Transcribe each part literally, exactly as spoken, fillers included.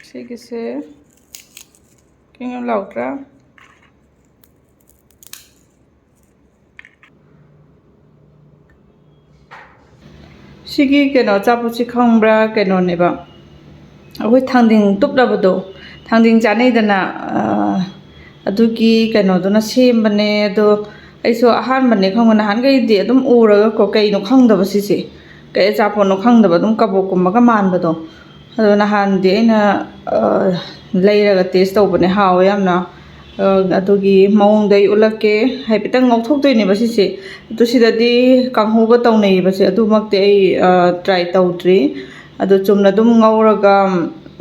ꯁꯤꯒꯤꯁꯦ ꯀꯩꯅꯣ ꯂꯥꯎꯗ꯭ꯔꯥ? ꯁꯤꯒꯤ ꯀꯩꯅꯣ ꯑꯆꯥꯄꯣꯠꯁꯤ ꯈꯪꯕ꯭ꯔꯥ? ꯀꯩꯅꯣꯅꯦꯕ, ꯑꯩꯈꯣꯏ ꯊꯥꯡꯖꯤꯡ ꯇꯨꯞꯅꯕꯗꯣ, ꯊꯥꯡꯖꯤꯡ ꯆꯥꯅꯩꯗꯅ, ꯑ, ꯑꯗꯨꯒꯤ ꯀꯩꯅꯣꯗꯨꯅ ꯁꯦꯝꯕꯅꯦ꯫ ꯑꯗꯣ ꯑꯩꯁꯨ ꯑꯍꯥꯟꯕꯅꯦ ꯈꯪꯕ, ꯅꯍꯥꯟꯈꯩꯗꯤ ꯑꯗꯨꯝ ꯎꯔꯒꯀꯣ, ꯀꯩꯅꯣ ꯈꯪꯗꯕ ꯁꯤꯁꯦ, ꯀꯩ ꯑꯆꯥꯄꯣꯠꯅꯣ ꯈꯪꯗꯕ, ꯑꯗꯨꯝ ꯀꯕꯣꯛꯀꯨꯝꯕꯒ ꯃꯥꯟꯕꯗꯣ꯫ ꯑꯗꯣ ꯅꯍꯥꯟꯗꯤ ꯑꯩꯅ, ꯑ, ꯂꯩꯔꯒ ꯇꯦꯁ ꯇꯧꯕꯅꯦ, ꯍꯥꯎꯋꯦ ꯌꯥꯝꯅ꯫ ꯑ, ꯑꯗꯨꯒꯤ ꯃꯑꯣꯡꯗ ꯑꯩ ꯎꯠꯂꯛꯀꯦ꯫ ꯍꯥꯏꯐꯦꯠꯇꯪ ꯉꯧꯊꯣꯛꯇꯣꯏꯅꯦꯕ ꯁꯤꯁꯦ꯫ ꯑꯗꯨ ꯁꯤꯗꯗꯤ ꯀꯥꯡꯍꯧꯒ ꯇꯧꯅꯩꯌꯦꯕ ꯁꯦ꯫ ꯑꯗꯨꯃꯛꯇꯤ ꯑꯩ, ꯑ, ꯇ꯭ꯔꯥꯏ ꯇꯧꯗ꯭ꯔꯤ꯫ ꯑꯗꯣ ꯆꯨꯝꯅ ꯑꯗꯨꯝ ꯉꯧꯔꯒ,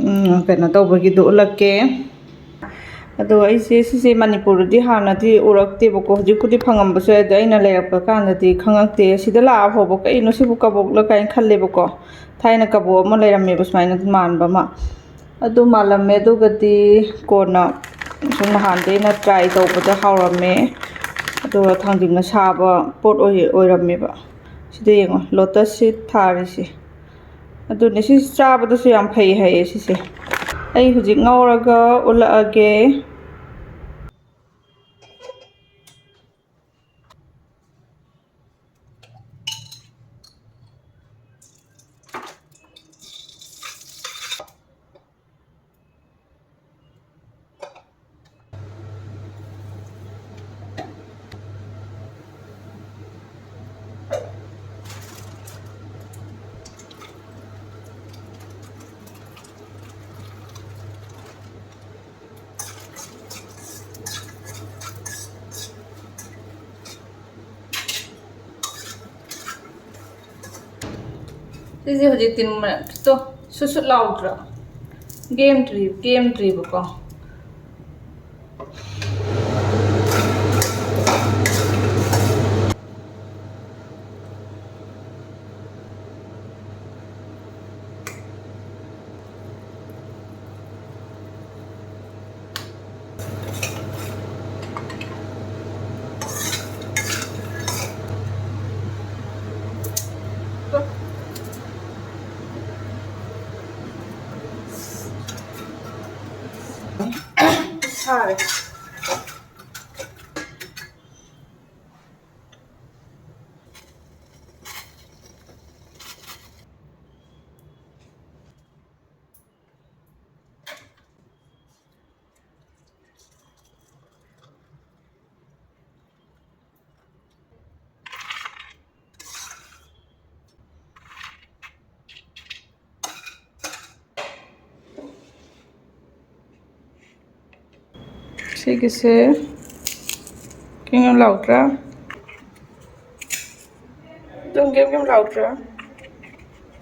ꯎꯝ, ꯀꯩꯅꯣ ꯇꯧꯕꯒꯤꯗꯣ ꯎꯠꯂꯛꯀꯦ꯫ ꯑꯗꯣ ꯑꯩꯁꯦ ꯁꯤꯁꯦ ꯃꯅꯤꯄꯨꯔꯗꯗꯤ ꯍꯥꯟꯅꯗꯤ ꯎꯔꯛꯇꯦꯕꯀꯣ, ꯍꯧꯖꯤꯛꯄꯨꯗꯤ ꯐꯪꯉꯝꯕꯁꯨ ꯌꯥꯏ, ꯑꯗꯣ ꯑꯩꯅ ꯂꯩꯔꯛꯄ ꯀꯥꯟꯗꯗꯤ ꯈꯪꯉꯛꯇꯦ꯫ ꯁꯤꯗ ꯂꯥꯛꯑ ꯐꯥꯎꯕ "ꯀꯩꯅꯣ ꯁꯤꯕꯨ ꯀꯕꯣꯛꯂ?" ꯀꯥꯏꯅ ꯈꯜꯂꯦꯕꯀꯣ꯫ ꯊꯥꯏꯅ ꯀꯕꯣꯛ ꯑꯃ ꯂꯩꯔꯝꯃꯦꯕ ꯁꯨꯃꯥꯏꯅ ꯃꯥꯟꯕ ꯑꯃ, ꯑꯗꯨ ꯃꯥꯜꯂꯝꯃꯦ꯫ ꯑꯗꯨꯒꯗꯤ ꯀꯣꯟꯅ ꯁꯨꯝ ꯅꯍꯥꯟꯗꯩ ꯑꯩꯅ ꯇ꯭ꯔꯥꯏ ꯇꯧꯕꯗ ꯍꯥꯎꯔꯝꯃꯦ, ꯑꯗꯨꯒ ꯊꯥꯡꯖꯤꯡꯅ ꯁꯥꯕ ꯄꯣꯠ ꯑꯣꯏ-, ꯑꯣꯏꯔꯝꯃꯦꯕ꯫ ꯁꯤꯗ ꯌꯦꯡꯉꯣ, ꯂꯣꯇꯁ ꯁꯤꯗ ꯊꯥꯔꯤꯁꯦ꯫ ꯑꯗꯨꯅꯦ ꯁꯤ ꯆꯥꯕꯗꯁꯨ ꯌꯥꯝ ꯐꯩ ꯍꯥꯏꯌꯦ ꯁꯤꯁꯦ꯫ ꯑꯩ ꯍꯧꯖꯤꯛ ꯉꯧꯔꯒ ꯎꯠꯂꯛꯑꯒꯦ꯫ ꯁꯤꯁꯦ ꯍꯧꯖꯤꯛ ꯇꯤꯟ ꯃꯔꯛꯇꯣ ꯁꯨꯠ ꯁꯨꯠ ꯂꯥꯎꯗ꯭ꯔꯣ? ꯀꯦꯝꯗ꯭ꯔꯤ-, ꯀꯦꯝꯗ꯭ꯔꯤꯕꯀꯣ꯫ ꯁꯥꯔꯦ꯫ ꯁꯤꯒꯤꯁꯦ ꯀꯩꯅꯣ ꯂꯥꯎꯗ꯭ꯔꯥ? ꯑꯗꯨꯝ ꯀꯩꯝ ꯀꯩꯝ ꯂꯥꯎꯗ꯭ꯔꯥ?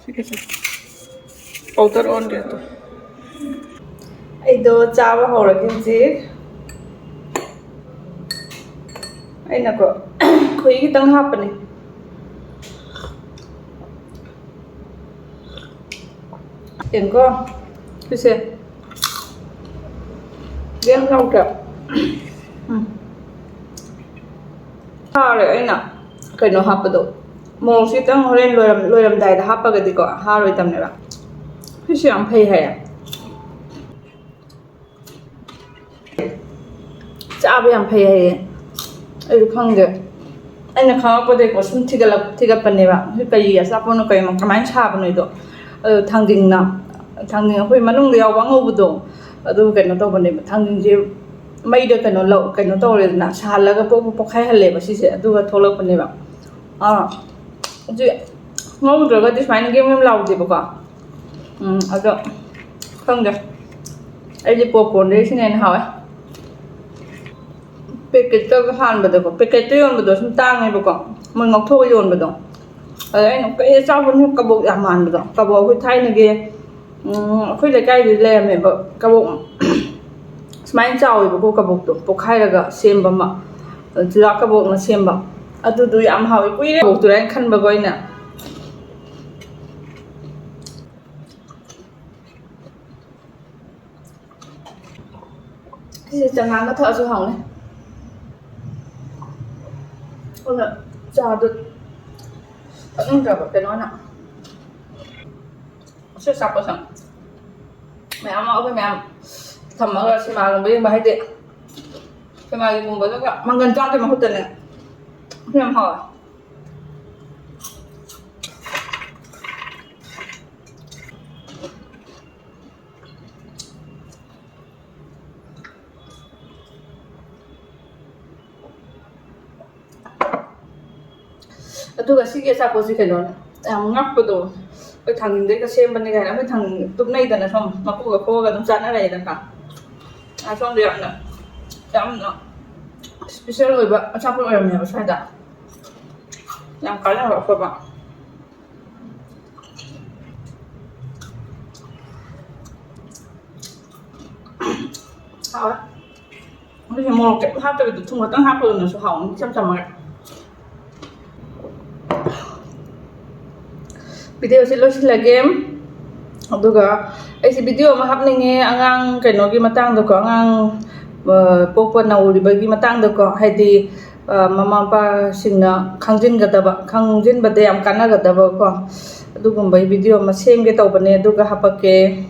ꯁꯤꯒꯤꯁꯦ ꯄꯥꯎꯗꯔ ꯑꯣꯟꯒꯦ ꯑꯗꯣ꯫ ꯑꯩꯗꯣ ꯆꯥꯕ ꯍꯧꯔꯒꯦ ꯍꯧꯖꯤꯛ꯫ ꯑꯩꯅꯀꯣ ꯈꯣꯏꯍꯤ ꯈꯤꯇꯪ ꯍꯥꯞꯄꯅꯦ꯫ ꯌꯦꯡꯀꯣ ꯁꯤꯁꯦ꯫ ꯌꯥꯝ ꯍꯥꯎꯇ꯭ꯔꯥ? ꯎꯝ꯫ ꯍꯥꯎꯔꯦ ꯑꯩꯅ ꯀꯩꯅꯣ ꯍꯥꯞꯄꯗꯣ꯫ ꯃꯣꯔꯣꯛꯁꯦ ꯈꯤꯇꯪ ꯍꯣꯔꯦꯟ ꯂꯣꯏꯔꯝ-, ꯂꯣꯏꯔꯝꯗꯥꯏꯗ ꯍꯥꯞꯄꯒꯗꯤꯀꯣ ꯍꯥꯎꯔꯣꯏꯗꯕꯅꯦꯕ꯫ ꯁꯤꯁꯨ ꯌꯥꯝ ꯐꯩ ꯍꯥꯏꯌꯦ꯫ ꯆꯥꯕ ꯌꯥꯝ ꯐꯩ ꯍꯥꯏꯌꯦ꯫ ꯑꯩꯁꯨ ꯈꯪꯗꯦ꯫ ꯑꯩꯅ ꯈꯪꯉꯛꯄꯗꯒꯤꯀꯣ ꯁꯨꯝ ꯊꯤꯒꯠꯂꯛ-, ꯊꯤꯒꯠꯄꯅꯦꯕ꯫ ꯁꯤ ꯀꯩ ꯑꯆꯥꯄꯣꯠꯅꯣ ꯀꯩꯅꯣ ꯀꯃꯥꯏꯅ ꯁꯥꯕꯅꯣ ꯑꯩꯗꯣ꯫ ꯑꯗꯣ ꯊꯥꯡꯖꯤꯡꯅ, ꯊꯥꯡꯖꯤꯡ ꯑꯩꯈꯣꯏ ꯃꯅꯨꯡꯗ ꯌꯥꯎꯕ ꯑꯉꯧꯕꯗꯣ ꯑꯗꯨ ꯀꯩꯅꯣ ꯇꯧꯕꯅꯦꯕ꯫ ꯊꯥꯡꯖꯤꯡꯁꯦ ꯃꯩꯗ ꯀꯩꯅꯣ ꯂꯧ-, ꯀꯩꯅꯣ ꯇꯧꯔꯦꯗꯅ, ꯁꯥꯍꯜꯂꯒ ꯄꯣꯞ ꯄꯣꯞ ꯄꯣꯛꯈꯥꯏꯍꯜꯂꯦꯕ ꯁꯤꯁꯦ, ꯑꯗꯨꯒ ꯊꯣꯛꯂꯛꯄꯅꯦꯕ꯫ ꯑꯥ, ꯍꯧꯖꯤꯛ ꯉꯧꯗ꯭ꯔꯒꯗꯤ ꯁꯨꯃꯥꯏꯅ ꯒꯦꯝ ꯒꯦꯝ ꯂꯥꯎꯗꯦꯕꯀꯣ꯫ ꯎꯝ, ꯑꯗꯣ ꯈꯪꯗꯦ, ꯑꯩꯗꯤ ꯄꯣꯞꯀꯣꯔꯟꯗꯩ ꯁꯤꯅ ꯍꯦꯟꯅ ꯍꯥꯎꯋꯦ꯫ ꯄꯦꯀꯦꯠꯇꯒ ꯍꯥꯟꯕꯗꯀꯣ, ꯄꯦꯀꯦꯠꯇ ꯌꯣꯟꯕꯗꯣ ꯁꯨꯝ ꯇꯥꯡꯉꯦꯕꯀꯣ, ꯃꯣꯏ ꯉꯧꯊꯣꯛꯑ ꯌꯣꯟꯕꯗꯣ꯫ ꯑꯗ ꯑꯩꯅ ꯀꯩ ꯑꯆꯥꯄꯣꯠꯅꯣ, ꯀꯕꯣꯛ ꯌꯥꯝ ꯃꯥꯟꯕꯗꯣ꯫ ꯀꯕꯣꯛ ꯑꯩꯈꯣꯏ ꯊꯥꯏꯅꯒꯤ, ꯎꯝ, ꯑꯩꯈꯣꯏ ꯂꯩꯀꯥꯏꯗ ꯂꯩꯔꯝꯃꯦꯕ ꯀꯕꯣꯛ꯫ ꯁꯨꯃꯥꯏꯅ ꯆꯥꯎꯋꯦꯕꯀꯣ ꯀꯕꯣꯛꯇꯣ, ꯄꯣꯛꯈꯥꯏꯔꯒ ꯁꯦꯝꯕ ꯑꯃ, ꯆꯨꯖꯥꯛ ꯀꯕꯣꯛꯅ ꯁꯦꯝꯕ꯫ ꯑꯗꯨꯗꯣ ꯌꯥꯝ ꯍꯥꯎꯋꯦ, ꯀꯨꯏꯔꯦ ꯀꯕꯣꯛꯇꯨꯔꯥ ꯍꯥꯏꯅ ꯈꯟꯕꯀꯣ ꯑꯩꯅ꯫ ꯁꯤꯁꯦ ꯆꯉꯥꯡꯒ ꯊꯛꯑꯁꯨ ꯍꯥꯎꯅꯤ꯫ ꯑꯗꯨꯅ ꯆꯥꯗꯣ ꯊꯛꯅꯤꯡꯗ꯭ꯔꯕ ꯀꯩꯅꯣꯅ꯫ ꯁꯤ ꯑꯆꯥꯄꯣꯠꯁꯦ ꯃꯌꯥꯝ ꯑꯃ ꯑꯩꯈꯣꯏ ꯃꯌꯥꯝ ꯊꯝꯃꯒ ꯁꯤꯃꯥꯒꯨꯝꯕ ꯌꯦꯡꯕ, ꯍꯥꯏꯗꯤ ꯁꯤꯃꯥꯒꯤ ꯒꯨꯝꯕꯗꯨꯒ ꯃꯪꯒꯟ ꯆꯥꯛꯀꯤ ꯃꯍꯨꯠꯇꯅꯦ꯫ ꯌꯥꯝ ꯍꯥꯎꯋꯦ꯫ ꯑꯗꯨꯒ ꯁꯤꯒꯤ ꯑꯆꯥꯄꯣꯠꯁꯤ ꯀꯩꯅꯣꯅꯦ, ꯌꯥꯝ ꯉꯛꯄꯗꯣ, ꯑꯩꯈꯣꯏ ꯊꯥꯡꯖꯤꯡꯗꯩꯒ ꯁꯦꯝꯕꯅꯦ ꯀꯥꯏꯅ꯫ ꯑꯩꯈꯣꯏ ꯊꯥꯡꯖꯤꯡ ꯇꯨꯞꯅꯩꯗꯅ, ꯁꯨꯝ ꯃꯀꯨꯒ ꯈꯣꯛꯑꯒ ꯑꯗꯨꯝ ꯆꯥꯅꯔꯦꯗꯅ꯫ ꯑꯁꯣꯝꯗ ꯌꯥꯝꯅ, ꯌꯥꯝꯅ ꯏꯁꯄꯤꯁꯦꯜ ꯑꯣꯏꯕ ꯑꯆꯥꯄꯣꯠ ꯑꯣꯏꯔꯝꯃꯦꯕ ꯁ꯭ꯋꯥꯏꯗ꯫ ꯌꯥꯝ ꯀꯥꯟꯅꯕ ꯑꯐꯕ꯫ ꯍꯥꯎꯋꯦ꯫ ꯑꯗꯨꯁꯨ ꯃꯣꯔꯣꯛ ꯀꯩꯝ ꯍꯥꯞꯇꯕꯤꯗ ꯊꯨꯝ ꯈꯛꯇꯪ ꯍꯥꯞꯄꯗꯨꯅꯁꯨ ꯍꯥꯎꯅꯤ, ꯏꯆꯝ ꯆꯝꯃꯒ꯫ ꯚꯤꯗꯤꯑꯣꯁꯤ ꯂꯣꯏꯁꯤꯜꯂꯒꯦ꯫ ꯑꯗꯨꯒ ꯑꯩꯁꯦ ꯚꯤꯗꯤꯑꯣ ꯑꯃ ꯍꯥꯞꯅꯤꯡꯉꯦ, ꯑꯉꯥꯡ ꯀꯩꯅꯣꯒꯤ ꯃꯇꯥꯡꯗꯀꯣ, ꯑꯉꯥꯡ, ꯑ, ꯄꯣꯛꯄ ꯅꯧꯔꯤꯕꯒꯤ ꯃꯇꯥꯡꯗꯀꯣ, ꯍꯥꯏꯗꯤ, ꯑ, ꯃꯃꯥ ꯃꯄꯥꯁꯤꯡꯅ ꯈꯪꯖꯤꯟꯒꯗꯕ, ꯈꯪꯖꯤꯟꯕꯗ ꯌꯥꯝ ꯀꯥꯟꯅꯒꯗꯕꯀꯣ, ꯑꯗꯨꯒꯨꯝꯕꯒꯤ ꯚꯤꯗꯤꯑꯣ ꯑꯃ ꯁꯦꯝꯒꯦ ꯇꯧꯕꯅꯦ, ꯑꯗꯨꯒ ꯍꯥꯄꯛꯀꯦ꯫